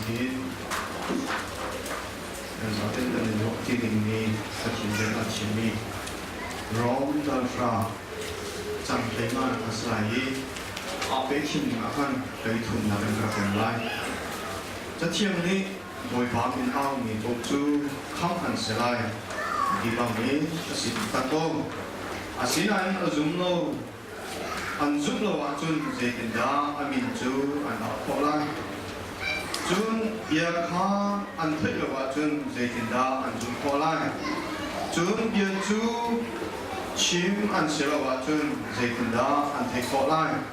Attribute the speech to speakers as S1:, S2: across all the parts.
S1: Nihin kan zaten kan i ruah ti dingmi Pathian bia a chimmi Rom dalhra cang hleinga a si lai i aa pe thim ah khan hlei thumnak in ka rak rem lai. Cathiang nih Bawipa min aumi paoh cu khamh an si lai ti bangin a si taktak ko. Asinain a zum lo An zumh lo ahcun zeitindah a min cu an auh khawh lai? Cun bia kha an theih lo ahcun zeitindah an zumh khawh lai? Cun bia cu chim an si lo ahcun zeitindah an theih khawh lai?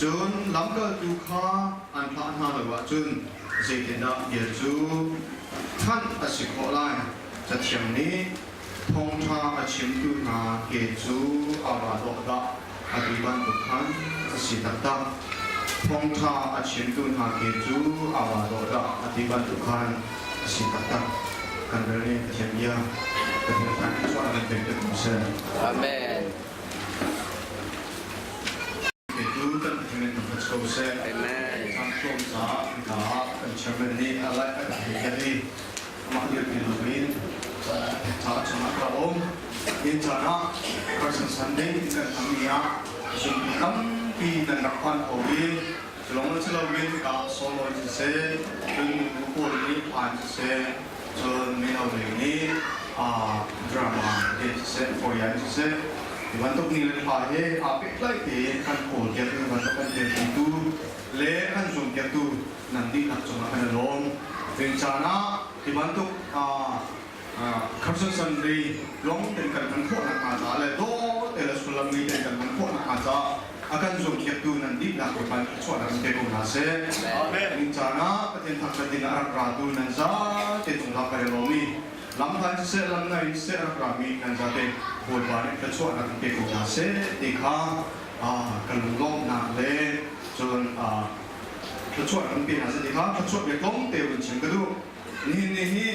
S1: Cun lamkaltu kha an thlah hna lo ahcun zeitindah bia cu thanh a si khawh lai? Cathiang nih Thawngṭha a chimtu hna ke cu a va dawh dah a ti bantuk khan a si taktak. Thawngṭha a chimtu hna ke cu a va dawh dah a ti bantuk khan a si taktak. Kan rel ning Pathian bia Pathian thang in chuah kan pek te ko seh.
S2: Amen.
S1: Petu kan Pathian in kan ko seh.
S2: Amen.
S1: Caan tlawm caah hika kan chairman nih a lai a kan hei i amah dirpi loin ca chungah ka um. Hi caan ah Carson Sunday kan hmangmi ah zumtu tampi nan rak phan kho i culong si loin ka solo siseh, cun nu pawl nih phan siseh, cun mino lei nih drama te siseh, foyan siseh, hi bantuk ni le thla he aa pehtlaih tein kan kawl piaktu bantuk kan telpitu le kan zuampiaktu nan dihlak cungah kan i lawm. Rin caan ah hi bantuk Carson Sunday lawng tein kan hman khawh nakhnga caah le dawh te le sullam ngei tein kan hman khawh nakhnga caah a kan zuampiaktu nan dihlak Bawipa nih thluachuahnak in pe ko hna seh. Amen. Caan ah Pathian thangṭhat ding ah a rak ratu nan zate cungah kan i lawm i lamhlan siseh lamnai siseh a rak rami nan zate Bawipa nih thluachuahnak in pe ko hna seh ti kha kan lunglawmhnak le cun thluachuah kan pe hna seh ti kha thluachuah bia tlawmte vun chim ka duh. Nihin ni hi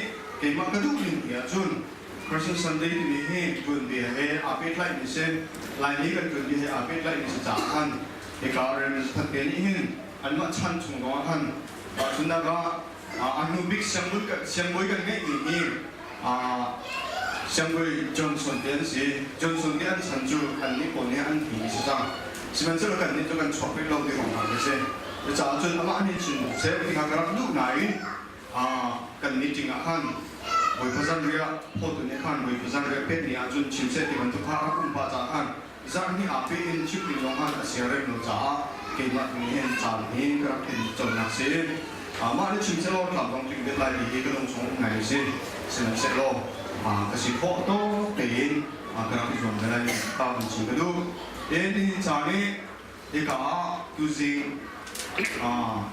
S1: keimah ka duh ning ti ahcun Christian Sunday timi hi tuanbia he aa pehtlaihmi si. Laimi kan tuanbia he aa pehtlaihmi si caah khan hika Reverend Thatte nih hin anmah chan chung zongah khan tahchunhnak ah a hnu bik siangbawi kan ngeihmi hi Siangbawi Johnson te an si. Johnson te an chan cu annih pawl nih an hmi si cang. Sihmanhsehlaw kannih cu kan chuak rih lo ti kong hna khi si. Cucaah cun amah nih cun seh ti kha ka rak duh nain kan meeting ah khan Bawipa zanriah phawtu nih khan Bawipa zanriah pek ni ahcun chim seh ti bantuk kha rak um pah caah khan zarh hnih aa pe in chim ding zong khan a siarem lo caah keimah tu nih hin caan hi ka rak in cawnnak si. Mah nih chim sehlaw tlam zong tling det lai ti hi ka lung chung um ngai si. Sihmanhsehlaw ka si khawh tawk tein ka rak i zuam ve lai ta vun chim ka duh. Nihin caan i hika ah tuzing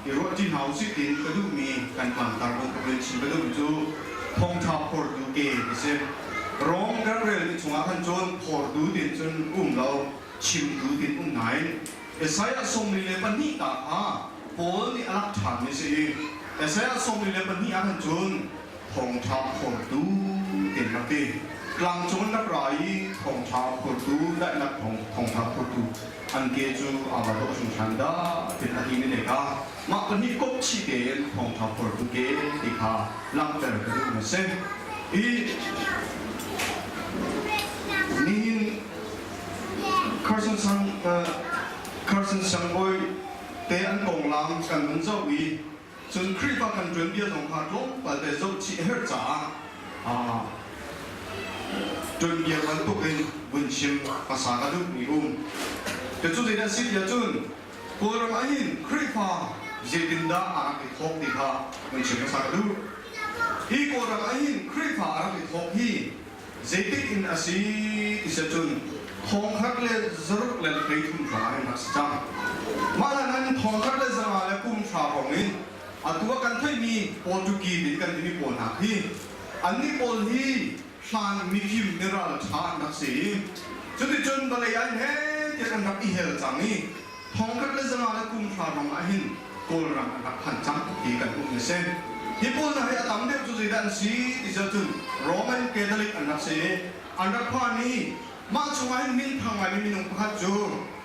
S1: i ruahṭi hna usih tiin ka duhmi kan tlangtar kong ka vun chim ka duhmi cu thawngṭha phortu ke ti si. Rom kan relmi chungah khan cun phortu tiin cun um lo, chimtu tiin um nain Isaiah 42 ta kha Paul nih a lak ṭhanmi si i Isaiah 42 ah khan cun thawngṭha phortu tiin rak ti. Tlangcung in rak ra i thawngṭha phortu, daihnak thawngṭha phortu an ke cu aa va dawh hringhran dah tiin a timi ne kha mah pahnih kop chih tein thawngṭha phortu ke ti kha langhter ka duh na si. I nihin Carson sang Carson siangbawi te an konglam kan hun zoh i Cun Khrihfa kan ṭuanbia zong kha tlawmpal te zohchih a herh caah ṭuanbia bantukin vun chim hmasa ka duhmi um. Cucu zeidah a si tiah cun Kawlram ah hin Khrihfa zeitindah a rak i thawk ti kha vun chim hmasa ka duh. Hi Kawlram ah hin Khrihfa a rak i thawk hi zeitik in a si ti si cun 1333 hrawng ah hin rak si cang. Mah hlan in 1310 hrawng in atu ah kan theihmi Portuguese in kan timi pawl hna khi annih pawl hi hlan mifim miral ṭha an rak si i cuticun vawlei ah hin he tiah an rak i hel cang i 1500 hrawng ah hin Kawlram an rak phan cang ti kan um a si. Hi pawl hna hi a tam deuh cu zeidah an si ti cun Roman Catholic an rak si i an rak phan i mah chungah hin minthang ngaimi minung pakhat cu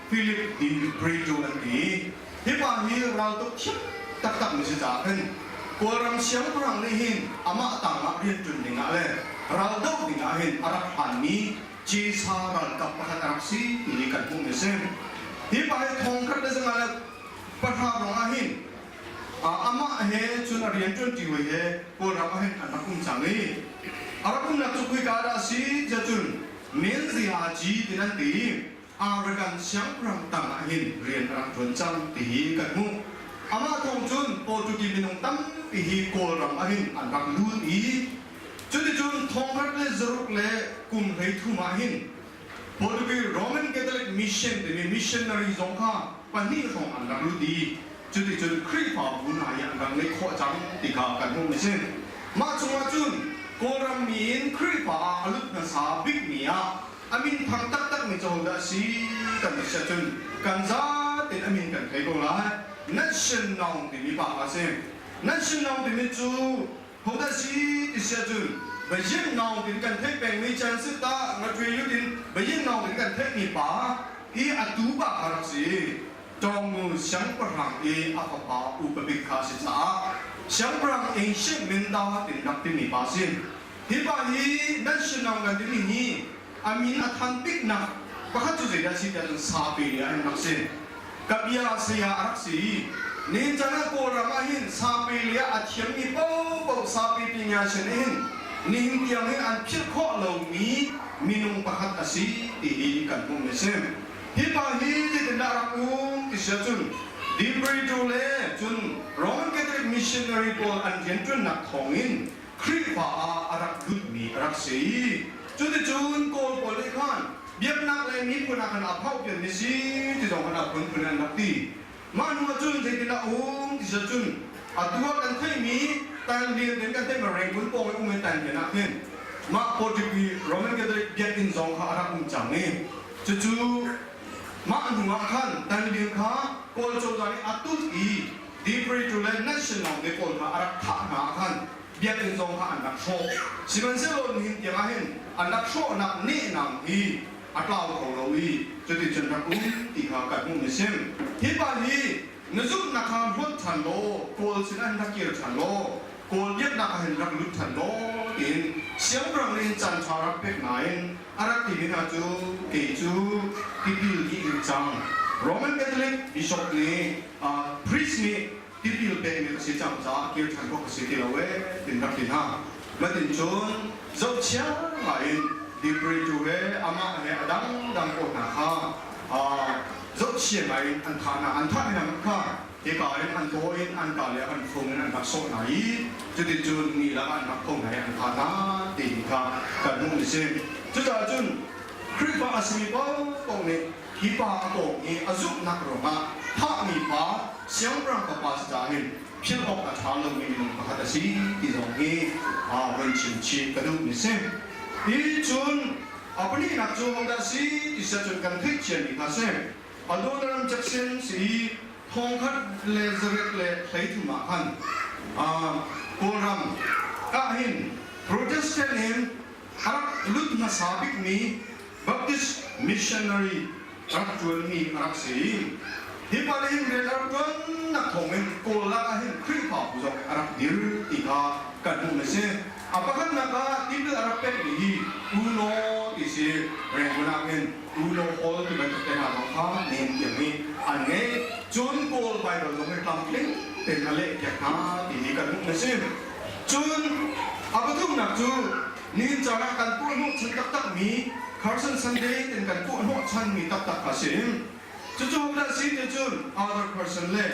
S1: Philip de Brito an ti. Hi pa hi raltuk thiam taktak mi si caah khin Kawlram siangpahrang nih hin amah tangah rianṭuan dingah le raldoh dingah hin a rak hlanmi Cisa ralkap pakhat a rak si ti kan hmuhmi a si. Hi pa hi 1510 ruangah hin amah he cun a rian ṭuanṭi hawi he Kawlram ah hin an rak um cang i a rak umnak cu khawika dah a si tiah cun Menzihaji ti an ti i Arakan siangpahrang tang ah hin rian a rak ṭuan cang ti hi kan hmuh. Amah thawng cun Portuguese minung tampi hi Kawlram ah hin an rak lut i cuticun 1633 ah hin Portuguese Roman Catholic Mission timi missionary zong kha pahnih hrawng an rak lut i cuticun Khrihfabu hna hi an rak ngeih khawh cang ti kha kan hmuh a si. Mah chungah cun Kawlram mi in Khrihfa ah a lut hmasa bikmi ah a min thang taktakmi cu hodah a si kan ti siah cun kan zatein a min kan thei ko lai. Nan Naung timi pa kha a si. Nan Naung timi cu hodah si ti siah cun Beijing naung tin kan theih pengmi chan si ta ngatwe yu tin Beijing naung tin kan theihmi pa hi atu pa kha rak si. Tawngnu siangpahrang i a fapa upa bik kha si caah siangpahrang ancient minda tin rak timi pa si. Hi pa hi nan sinong kan timi hi a min a than biknak pakhat cu zeidah si tiah cun sape ah an rak si. Ka bia saya a rak si. Nin chan ah Kawlram ah hin sape le a thiammi paohpaoh sape pinya sin hin nihin tiang hin an philh khawh lomi minung pakhat a si ti hi kan hmuhmi a si. Hi pa hi zeitindah rak um ti si ahcun Debrito le cun Roman Catholic missionary pawl an rianṭuannak thawngin Khrihfa ah a rak lutmi a rak si. Cuticun Kawl pawl nih khan biaknak le miphun ah khan aa phauh pianmi si ti zong khan a phunphun an rak ti. Mah hnu ah cun zeitindah a um ti si ahcun atu ah kan theihmi Tanlian in kan theihmi Rangoon pawng i um in Tanlian ah khin mah Portuguese Roman Catholic biakinn zong kha a rak um cang i cucu mah hnu ah khan Tanlian kha Kawl cozah nih a tulh i Depreto le National te pawl kha a rak thah hna ah khan biakinn zong kha an rak hrawh. Sihmanhsehlaw nihin tiang ah hin an rak hrawhnak nehnang hi a tlau kho lo i cuticun rak um ti kha kan hmuh a si. Hi pa hi na zumhnak kha hluat ṭhan law Kawl sinah hin rak kir ṭhan law Kawl biaknak ah hin rak lut ṭhan law tiin siangpahrang nih hin caan ṭha rak pek nain a rak timi hna cu kei cu tipil dih in cang. Roman Catholic bishop nih priest nih tipil pekmi ka si cang caah kir ṭhan khawh ka si ti lo ee tin rak ti hna. Matin cun zohchia ngai in Depreto he amah he a dangdang pawl hna kha zohchia ngai in an thah hna. An thah hna kha hika in an taw in an ka le an fung in an rak sawh hna i cuticun mi lakah an rak tho hna i an thah hna ti kha kan hmuh a si. Cucaah cun Khrihfa a simi paohpaoh nih hi pa a kong hi a zumhnak ruangah thahmi pa siangpahrang fapa si caah hin philh awk a ṭha lomi minung pakhat a si ti zong hi von chim chih ka duhmi si. Hi cun a pahnihnak cu hodah si ti siah cun kan theih ciami kha si. Adoniram Jackson si i 1813 ah khan Kawlram ah hin Protestant in a rak lut hmasa bikmi Baptist missionary rak ṭuanmi a rak si. Hi pa nih hin rian a rak ṭuannak thawngin Kawl lak ah hin Khrihfabu zong a rak dir ti kha kan hmuh a si. A pakhatnak ah tipil a rak pekmi hi Uno ti si. Rangoon ah khin Uno Hall ti bantuk te hna zong kha nem tiang hi an ngei. Cun Kawl Bible zong hi tlamtling tein a leh piak hna ti hi kan hmuh a si. Cun a pathumnak cu Nihin caan ah kan tuahhnawhchan taktakmi Carson Sunday tin kan tuahhnawhchanmi taktak a si. Cucu hodah si ti cun Arthur Carson le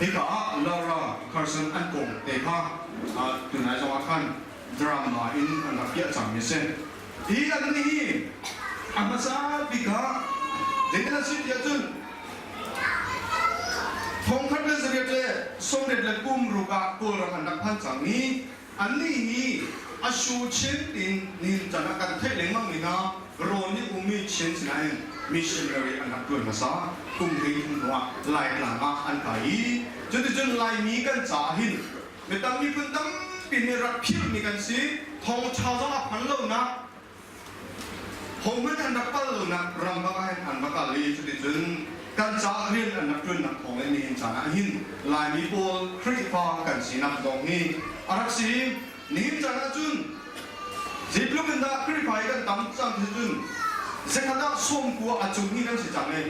S1: hika ah Laura Carson an kong te kha tunai zong ah khan drama in an rak piah cangmi a si. Hi an nih hi a hmasa bik ah zeitin a si tiah cun 1886 ah Kawlram an rak phan cang i Annih hi a su chin in nihin chan ah kan theih lengmangmi hna rawn i ummi Chin sinain missionary an rak ṭuan hmasa. Kum 30 hnuah Laitlang ah an kai i cuticun Laimi kan caah hin mi tam miphun tampi nih rak philhmi kan si. Thawngṭha zong a phan lonak hohmanh an rak kal lonak ram bak ah hin an va kal i cuticun kan caah rian an rak. rak ṭuannak thawngin nihin caan ah hin Laimi pawl Khrihfa kan sinak zong hi a rak si. Nihin caan ah cun zeitluk in dah Khrihfa hi kan tam cang ti cun zakhat ah 90 a cung hi kan si cang i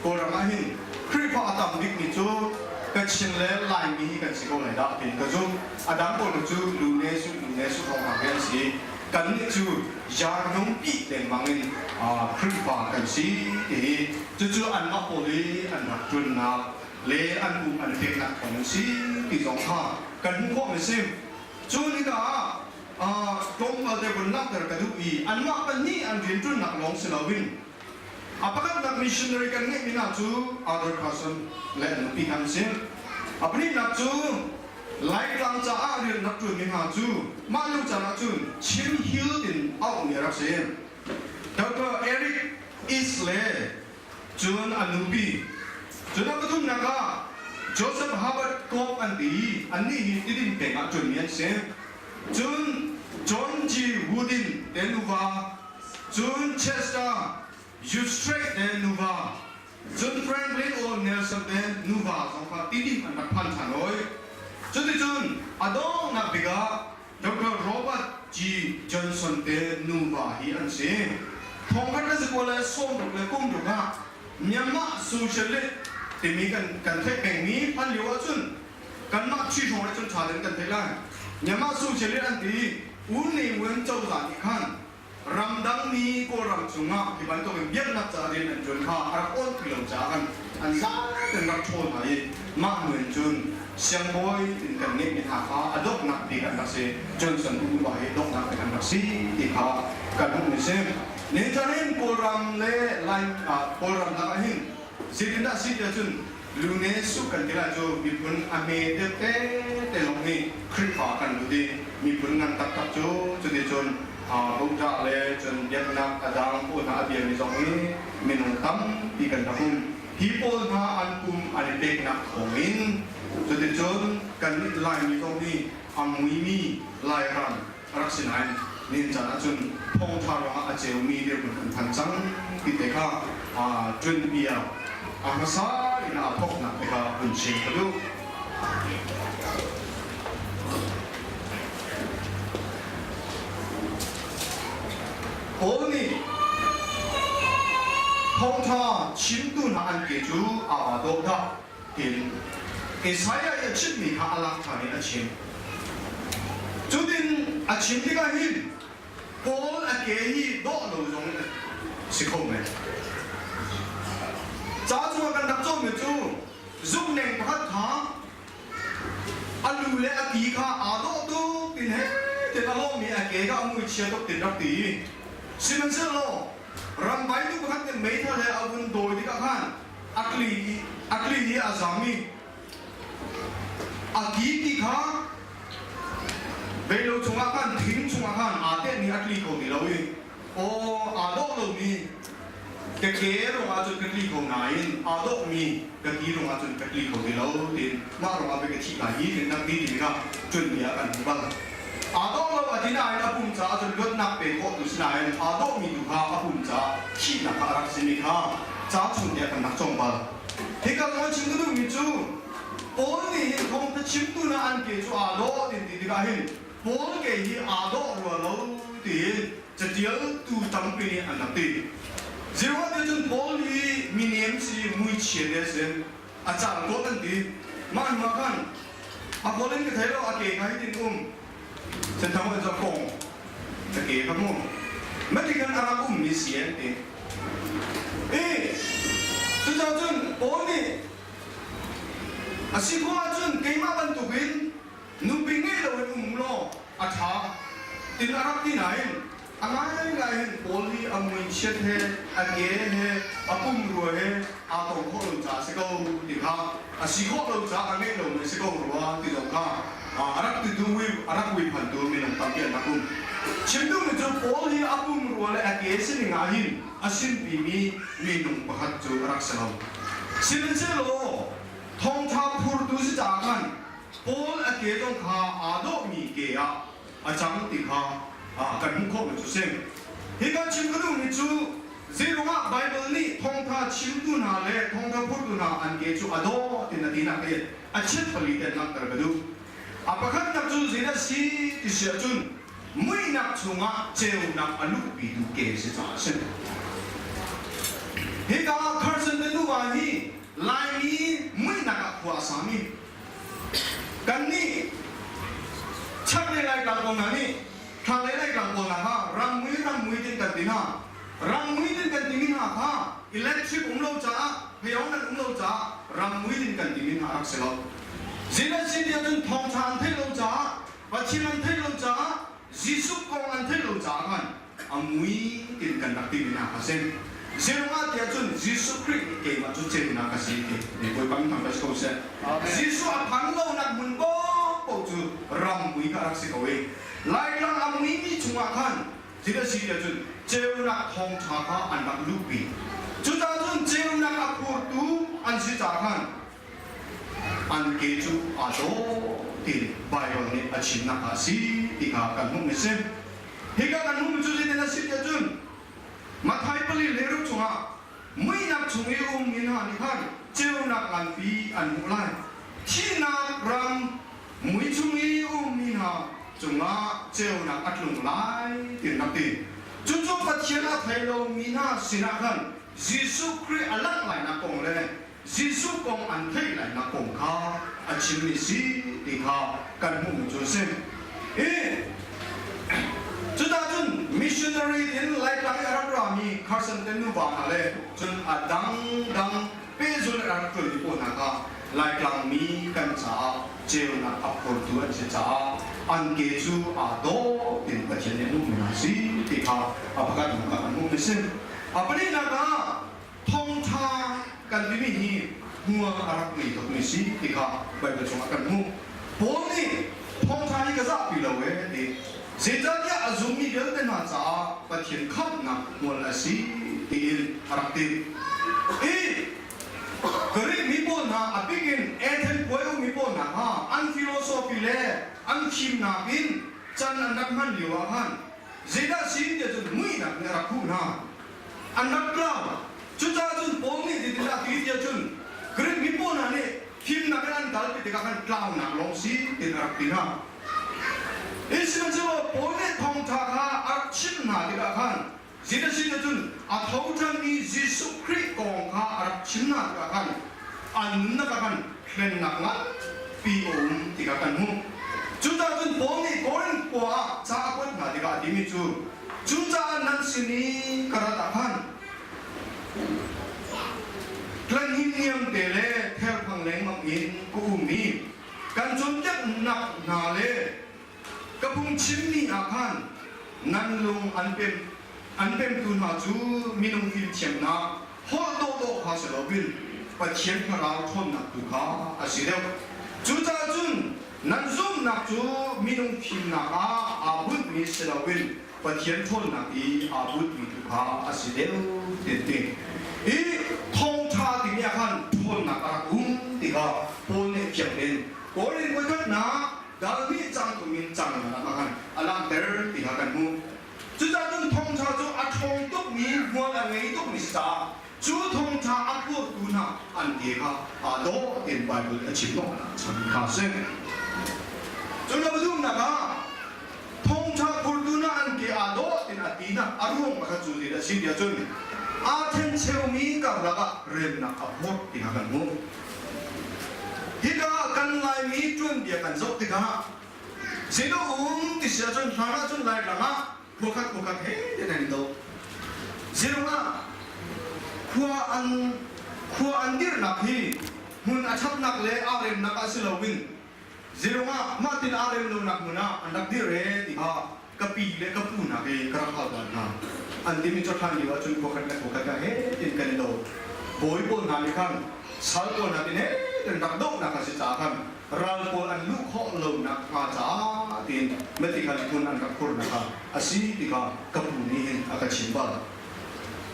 S1: Kawlram ah hin Khrihfa a tam bikmi cu Kachin le Laimi hi kan si ko lai dah tiin ka zumh. A dang pawl cu lu ne su lu ne su hrawng hna an si. Kannih cu yarnung pi lengmang in Khrihfa kan si ti hi cucu anmah pawl i an rak ṭunnak le an um an peknak thawng an si ti zong kha kan hmuh khawh mi si. Cu hika ah tlawmpal te vun langhter ka duh i anmah pahnih an rianṭuannak lawng si loin a pakhatnak missionary kan ngeihmi hna cu Arthur Carson le an nupi hna an si. A pahnihnak cu Laitlang caah rian rak ṭuanmi hna cu mah lio caan ahcun Chin Hill in auhmi a rak si. Dr. Eric East le cun a nupi cun a pathumnak ah Joseph Hubbard Cope an ti i annih hi Tidim peng ah ṭuanmi an si. Cun John G. Woodin te nuva, cun Chester Eustrate te nuva, Cun Franklin O. Nelson te nuva zong kha tidim an rak phan ṭhan oi. Cuticun a donghnak bik ah Dr. Robert G. Johnson te nuva hi an si. Thongkhat le zakua le sawmruk le kum ruk ah Myanmar Socialist timi kan kan theih pengmi hman lio ahcun kanmah ṭhi hrawng nih cun ṭha tein kan theih lai. Myanmar Socialist an ti U Ne Win cozah nih khan ramdangmi Kawlram chungah hi bantukin biaknak caah rian an ṭuan kha a rak awn ti lo caah khan an zaten rak ṭhawl hna i mah hnu in cun siangbawi in kan ngeihmi hna kha a donghnak bik an rak si. Johnson upa hi donghnak bik an rak si ti kha kan hmuhmi si. Nihin hin Kawlram le Lai Kawlram lak ah hin zeitindah si tiah cun lune su kan ti lai cu miphun a hme deuh tete lawng nih Khrihfa kan lut i miphun ngan taktak cu cuticun Buddha le cun biaknak a dang pawl hna a biami zong hi minung tampi kan rak um. Hi pawl hna an pum an i peknak thawngin cuticun kannih Laimi zong nih a muimi Lairam a rak si nain nihin caan ahcun thawngṭha ruangah a ceumi dirhmun kan phan cang ti te kha ṭuanbia a hmasa in aa thawknak te kha hun chim ka duh. Paul nih thawngṭha chimtu hna an ke cu aa dawh dah tiin Isaiah i a chimmi kha a lak ṭhan in a chim. Cutin a chim tikah hin Paul a ke hi dawh lo zong in si kho men. Ca cungah kan rak cawnmi cu zumhneng pakhat kha a lu le a ki kha aa dawh tuk tin he tin a lawmmi a ke kha a mui chia tuk tin rak ti. Sihmanhsehlaw ramvai nu pakhat nih meithal he a vun dawi tikah khan a tli i a tli i a zam i a ki ti kha beilo chungah khan thing chungah khan aa tehmi a tli kho ti lo i aw aa dawh lomi ka ke ruangah cun ka tli ko nain aa dawhmi ka ki ruangah cun ka tli kho ti lo tiin mah ruangah pei ka thih lai hi tin rak ti ti kha cun bia kan hmu bal. Aa dawh lo a ti nain a pum caah cun luatnak pe khawh tu si nain aa dawhmi tu kha a pum caah thihnak kha a rak simi kha ca chung tiah kan rak cawng bal. Hika zawn chim ka duhmi cu Paul nih hin thawngtha chimtu hna an ke cu aa dawh tin ti tikah hin Paul ke hi aa dawh rua lo tiin catialtu tampi nih an rak ti. Zeruah ti cun Paul hi minem si muichia te sin a cang ko kan ti. Mah hnu ah khan a kawl in ka thei lo a ke kha hitin um senthang in cun kong ka ke kha mu mati khan a rak ummi si an ti. I cucaah cun Paul nih a si khawh ahcun keimah bantukin nupi ngei loin um law a ṭha tin a rak ti nain a ngaingai hin Paul hi a muichiat he a ke he a pumrua he aa tong khawh lo caah a si ko ti kha a si khawh lo caah a ngeih lomi a si ko rua ti zong kha a rak titu a rak ui phantu minung tampi an rak um. Chim duhmi cu Paul hi a pumrua le a ke sining ah hin a sinpimi minung pakhat cu a rak si lo. Sihmanhsehlaw thawngṭha phurtu si caah khan Paul a ke zong kha aa dawhmi ke ah a cang ti kha kan hmuh khawhmi cu si. Hika chim ka duhmi cu Zeirungah Baibal nih thawngtha chimtu hna le thawngtha phurtu hna an ke cu a dawh tin a tinak hi a chiat pali ten langhter ka duh. A pakhatnak cu zeidah si ti si ahcun muihnak chungah ceunak a luhpitu ke si caah a si. Hika ah Carson te nuva hi Laimi muihnak ah khua a sami kannih chaklei Laitlang pawl hna nih thlanglei Laitlang pawl hna kha rammui rammui tin kan ti hna. Rammui tin kan timi hna kha electric um lo caah pheiong nan um lo caah rammui tin kan timi hna rak si lo. Zeidah si tiah cun thawngṭha an theih lo caah Pathian an theih lo caah Jesuh kong an theih lo caah khan a mui tin kan rak timi hna kha si. Zeirungah tiah cun Jesuh Khrih nih keimah cu ceunak ka si ti ni Bawipa min thangṭhat si ko seh. Jesuh a phan lonak hmun paohpaoh cu ram mui kha a rak si ko i Laitlang a muimi chungah khan Thil a si tiah cun ceunak thawngṭha kha an rak luhpi. Cucaah cun ceunak a phurtu an si caah khan an ke cu aa dawh ti Baibal nih a chimnak ah a si ti kha kan hmuhmi a si. Hika kan hmuhmi cu zeitin a si tiah cun Matthai 4:6 chungah muihnak chung i ummi hna nih khan ceunak nganpi an hmuh lai. Thihnak ram mui chung i ummi hna cungah ceunak a tlung lai ti rak ti. Cucu Pathian a thei lomi hna sinah khan Jesuh Khrih a langh lainak kong le Jesuh kong an theih lainak kong kha a chimmi si ti kha kan hmuhmi cu a si. I cudah cun missionary in Laitlang i a rak rami Carson te nuva hna le cun a dangdang pehzul a rak ṭuanmi pawl hna kha Laitlang mi kan caah ceunak a phortu an si caah an ke cu aa dawh tin Pathian nih a hmuhmi hna a si ti kha a pakhatnak ah kan hmuhmi a si. A pahnihnak ah thawngṭha kan timi hi hmual a rak ngei tukmi si ti kha Baibal chungah kan hmuh. Paul nih thawngṭha hi ka zahpi lo ee ti. Zeicahtiah a zummi vialte hna caah Pathian khamhnak hmual a si tiin a rak ti. I Greek mi pawl hna a bik in Athen khuai ummi pawl hna kha an philosophy le an fimnak in can an rak hman lio ah khan zeidah si tiah cun muihnak nih a rak khuh hna. An rak tlau. Cucaah cun Paul nih zeitindah a ti tiah cun Greek mi pawl hna nih fimnak in an kal ti tikah khan tlaunak lawng si tiin a rak ti hna. Sihmanhsehlaw Paul nih thawngṭha kha a rak chimh hna tikah khan Jesuh nih cun a tho ṭhanmi Jesuh Khrih kong kha a rak chim hna tikah khan an nunnak ah khan hlennak nganpi a um ti kha kan hmuh. Cucaah cun Paul nih Korinth khua ah ca a kuat hna tikah a timi cu, Cucaah nan sin i ka rat ah khan tlanhniam te le therphang lengmang in ka um i kan cawnpiaknak hna le ka phungchimmi ah khan nan lung an pem an pemtu hna cu minung fimthiamnak holh dawhdawh kha si loin Pathian Thlarau ṭhawnnak tu kha a si deuh. Cucaah cun nan zumhnak cu minung fimnak ah aa bunhmi si loin Pathian ṭhawnnak i aa bunhmi tu kha a si deuh ti ti. I thawngṭha timi ah khan ṭhawnnak a rak um ti kha Paul nih fiang tein Korin voikhatnak dal nih cang thum in cang nak ah khan a langhter ti kha kan hmuh. Cucaah cun thawngṭha cu a ṭhawng tukmi, hmual a ngei tukmi si caah cu thawngṭha a phurtu hna an ke kha aa dawh tiin Baibal a chim hnawhnak chan kha a si. Cun a pathumnak ah thawngṭha phurtu hna an ke aa dawh tiin a tinak a ruang pakhat cu zeidah a si tiah cun aa ṭhencheumi karlak ah remnak a phorh ti kha kan hmuh. Hika ah kan Laimi tuanbia kan zoh tikah Zeidah um ti si ahcun hlan ahcun Laitlang ah khua khat khua khat he ti nan do. Zirung ah khua an khua an dirnak hi hmun a ṭhatnak le aa remnak ah si loin zirung ah mah tin aa rem lonak hmun ah an rak dir ee ti kha ka pi le ka pu nak i ka rak hal bal hna. An timi cu hlan lio ahcun khua khat le khua khat ah he tin kan i do. Bawi pawl hna nih khan sal pawl hna tin he tin rak dohnak a si caah khan ral pawl an luh khawh lonak hnga caah tiin mati khan hmun an rak khurnak ah a si ti kha ka pu nih hin a ka chim bal.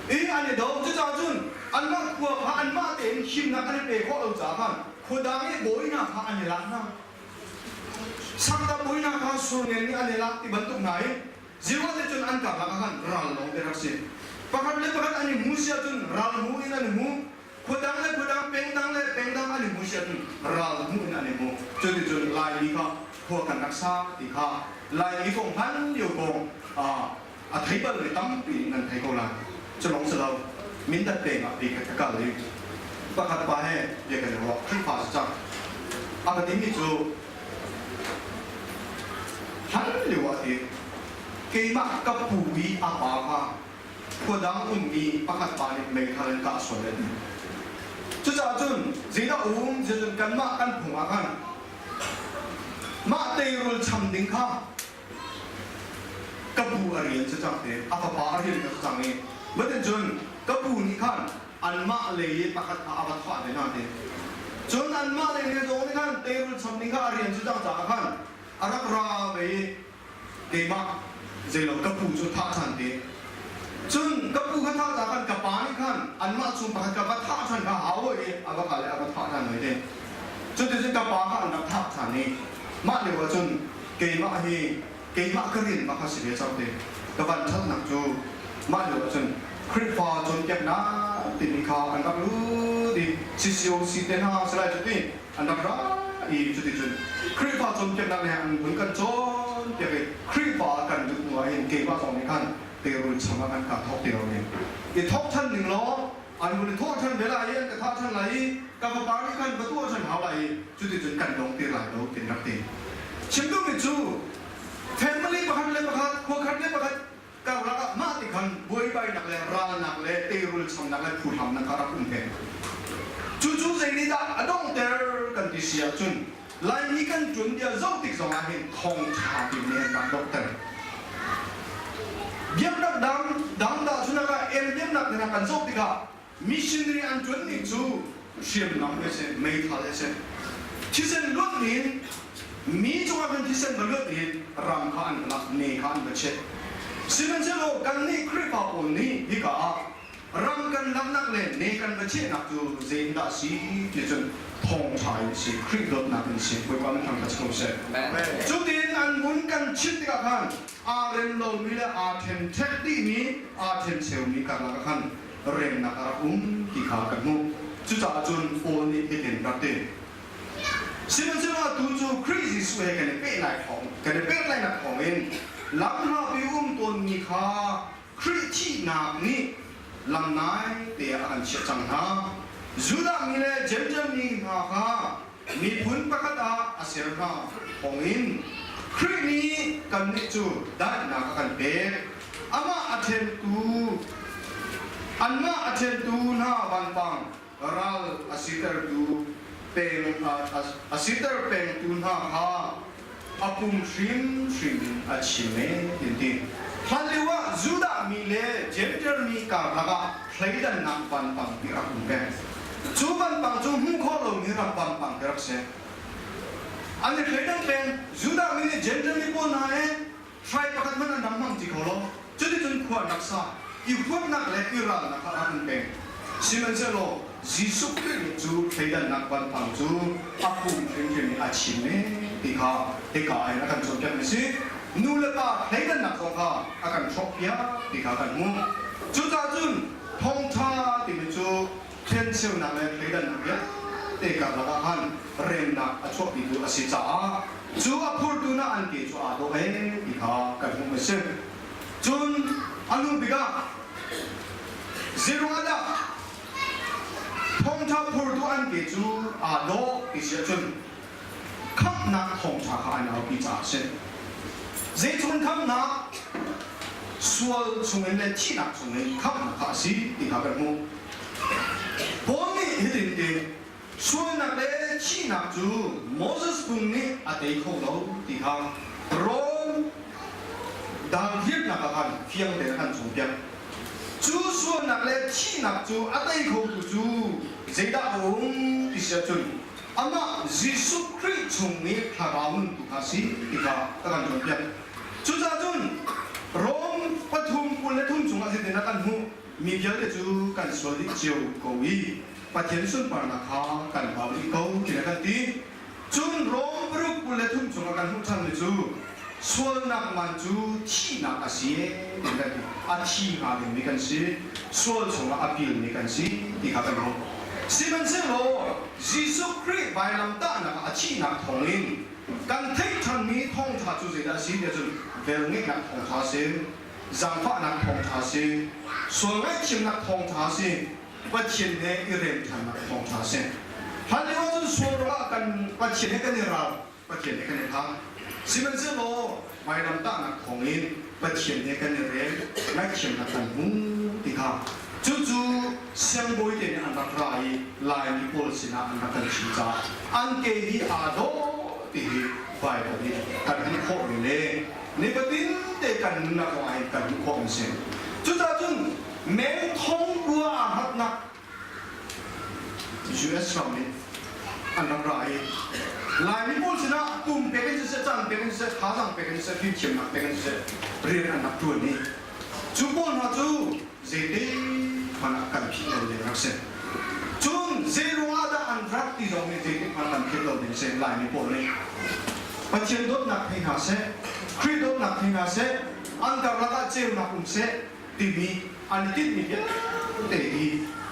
S1: I an i do cucaah cun anmah khua kha anmah tein himnak an i pe khawh lo caah khan khua dang i bawi hna kha an i lak hna. Sakta bawi hna kha surngen nih an i lak ti bantuk hna i Jehovah nih cun an karlak ah khan ral lawng te rak si. Pakhat le pakhat an i hmu si ahcun ral hmu in an i hmu. Khuadang le khuadang, pengdang le pengdang an i hmu si ahcun ral hmu in an i hmu. Cuticun Laimi kha khua kan rak sa ti kha Laimi kong hlan lio kong a thei bal mi tampi nan thei ko lai. Cu lawng si lo, Mindat peng ah bik ka kal i pakhat pa he bia kan i ruah. Khrihfa si cang. A ka timi cu hlan lio ah ti keimah ka pu i a pa kha khuadang ummi pakhat pa nih meithal in kah sual a ti. Cucaah cun zeidah um cun kanmah kan phung ah khan mah teirul cham ding kha ka pu a rian cu cang te a fapa a rian cu cang i matin cun ka pu nih khan anmah lei i pakhat kha a va thah ve hna te cun anmah lei ne zong nih khan teirul cham ding kha a rian cu cang caah khan a rak ra ve i keimah zeilo ka pu cu thah ṭhan te cun ka pu kha thah ca khan ka pa nih khan anmah chung pakhat ka va thah ṭhan kha hau i a va kal i a va thah ṭhan ve te cuticun ka pa kha an rak thah ṭhan i mah lio ah cun keimah hi keimah ka rian bak a si ve cang te ka van ṭhatnak cu mah lio ah cun Khrihfa cawnpiaknak timi kha an rak lut i CCOC te hna salai cu ti an rak ra i cuticun Khrihfa cawnpiaknak le an vun kan cawnpiak i Khrihfa kan lut hnu ah hin keimah zong nih khan teirul cham ah kan ka thawk ti lo ning i thawk than ning law an vun i thawh than ve lai i an ka thah than lai i ka fapa nih khan va tuah than hau lai i cuticun kan dong ti lai lo tin rak ti chim duhmi cu family pakhat le pakhat khua khat le pakhat karlak ah mah ti khan buaibainak le ralnak le teirul chamnak le phuhlamnak kha rak um peng. Cucu zei nih dah a donghter kan ti si ahcun Laimi kan ṭun bia zoh tik zong ah hin thawngṭha timi an rak donghter. Biaknak dang dang dah cun ah em biaknak hna kan zoh tikah missionary an ṭuan ning cu hriamnam he seh meithal he seh thisen luat in mi cungah khan thisen va luat in ram kha an lak ne kha an va cheh. Sihmanhsehlaw kannih Khrihfa pawl nih hika ah ram kan laknak le ne kan va chehnak cu zeitindah a si ti cun thawngṭha in si Khrih dawtnak in si Bawipa min thangṭhat si ko seh. Cutin an vun kan chimh tikah khan aa rem lomi le aa ṭhenṭhek dihmi aa ṭhencheumi karlak ah khan remnak a rak um ti kha kan hmuh. Cucaah cun Paul nih hitin rak ti. Sihmanhsehlaw atu cu Khrih Jesuh he kan i pehlai thawng kan i pehtlaihnak thawngin lamhlapi um tawnmi kha Khrih thihnak nih lam nai te ah a kan chiah cang hna. Judah mi le Jentail mi hna kha miphun pakhat ah a ser hna thawngin Khrih nih kannih cu daihnak a kan pek. Amah a ṭhentu anmah a ṭhentu hna vanpang ral a sitertu peng a siter pengtu hna kha a pum hrimhrim in a chim e tin ti. Hlan lio ah Judah mi le Jentail mi karlak ah thleidannak vanpang ti rak um peng. Cu vanpang cu hmuh khawh lomi ram vanpang ti rak si. An i thleidang peng. Judah mi nih Jentail mi pawl hna he hrai pakhat hmanh an rak hmang ti kho lo. Cuticun khua an rak sa. I huatnak le i ralnak kha rak um peng. Sihmanhsehlaw Jesuh Khrih nih cu thleidannak vanpang cu a pum hrimhrim in a chim e ti kha hika ah hin a kan cawnpiakmi a si. Nu le pa thleidannak zong kha a kan hrawhpiak ti kha kan hmuh. Cucaah cun thawngṭha timi cu ṭhencheunak le thleidannak vialte karlak ah khan remnak a chuahpitu a si caah cu a phurtu na an ke cu aa dawh ee ti kha kan hmuh a si. Cun a hnu bik ah zeiruangah dah thawngṭha phurtu an ke cu aa dawh ti si ahcun khamhnak thawngṭha kha an aupi caah a si. Zeitluk in khamhnak sual chungin le thihnak chungin khamhnak kha a si ti kha kan hmuh. Paul nih hitin ti sualnak le thihnak cu Moses phung nih a tei kho lo ti kha Rom dangthiamnak ah khan fiang tein a kan cawnpiak. Cu sualnak le thihnak cu a tei khotu cu zeidah a um ti si ahcun amah Jesuh Khrih chung i thlarau nun tu kha a si ti kha a kan cawnpiak. Cucaah cun Rom 3:23 chungah zeitin a kan hmuh? Mi vialte cu kan sual dih cio ko i Pathian sunparnak kha kan bau dih ko ti a kan ti. Cun Rom 6:23 chungah kan hmuh ṭhanmi cu. Sualnak man cu thihnak a si e ti kan ti. A thi hnga dingmi kan si, sual chungah a pilmi kan si ti kha kan hmuh. Sihmanhsehlaw Jesuh Khrih vailamtahnak ah a thihnak thawngin kan theih ṭhanmi thawngṭha cu zeidah a si tiah cun velngeihnak thawngṭha a si, zaangfahnak thawngṭha a si, sual ngaihthiamnak thawngṭha a si, Pathian he i rem ṭhannak thawngṭha a si. Hlan lio ahcun sual ruangah kan Pathian he kan i ral. Pathian he kan i hlang. Sihmanhsehlaw vailamtahnak thawngin Pathian he kan i rel, ngaihthiamnak kan hmu ti kha cucu siangbawi te nih an rak ra i Laimi pawl sinah an rak kan chim caah an ke hi aa dawh ti hi Baibal nih kan hmuh khawhmi le nifatin te kan nunnak kong ah hin kan hmuh khawhmi a si. Cucaah cun meng thong rua aa hngatnak US ram nih an rak ra i Laimi pawl sinah kum pek in siseh, caan pek in siseh, thazaang pek in siseh, fimthiamnak pek in siseh rian an rak ṭuan i cu pawl hna cu zeite hmanh ah kan philh lo ding rak si. Cun zei ruangah dah an rak ti zong nih zeitik hmanh kan philh lo ding si. Laimi pawl nih Pathian dawtnak thei hna seh, Khrih dawtnak thei hna seh, an karlak ah ceunak um seh timi an i tinhmi vialte hi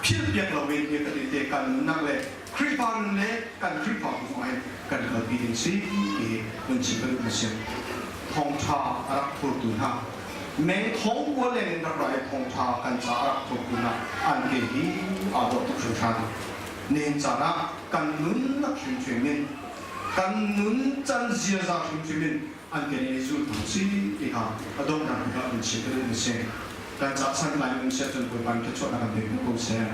S1: philhpiak loin hi ka te kan nunnak le Khrihfa nun le kan Khrihfabu zong ah hin kan kalpi ding si ti hun chim ka duh na si. Thawngṭha a rak phurtu hna meng thong kua leng in rak ra i thawngṭha kan ca a rak phurtu hna an ke hi aa dawh tuk hringhran. Nihin caan ah kan nunnak hrimhrim in kan nun can ziaza hrimhrim in an kan i zul hna si ti kha a donghnak bik ah in chim ka duh na si. Kan ca san lai um seh cun Bawipa nih thluachuahnak kan pek ko seh.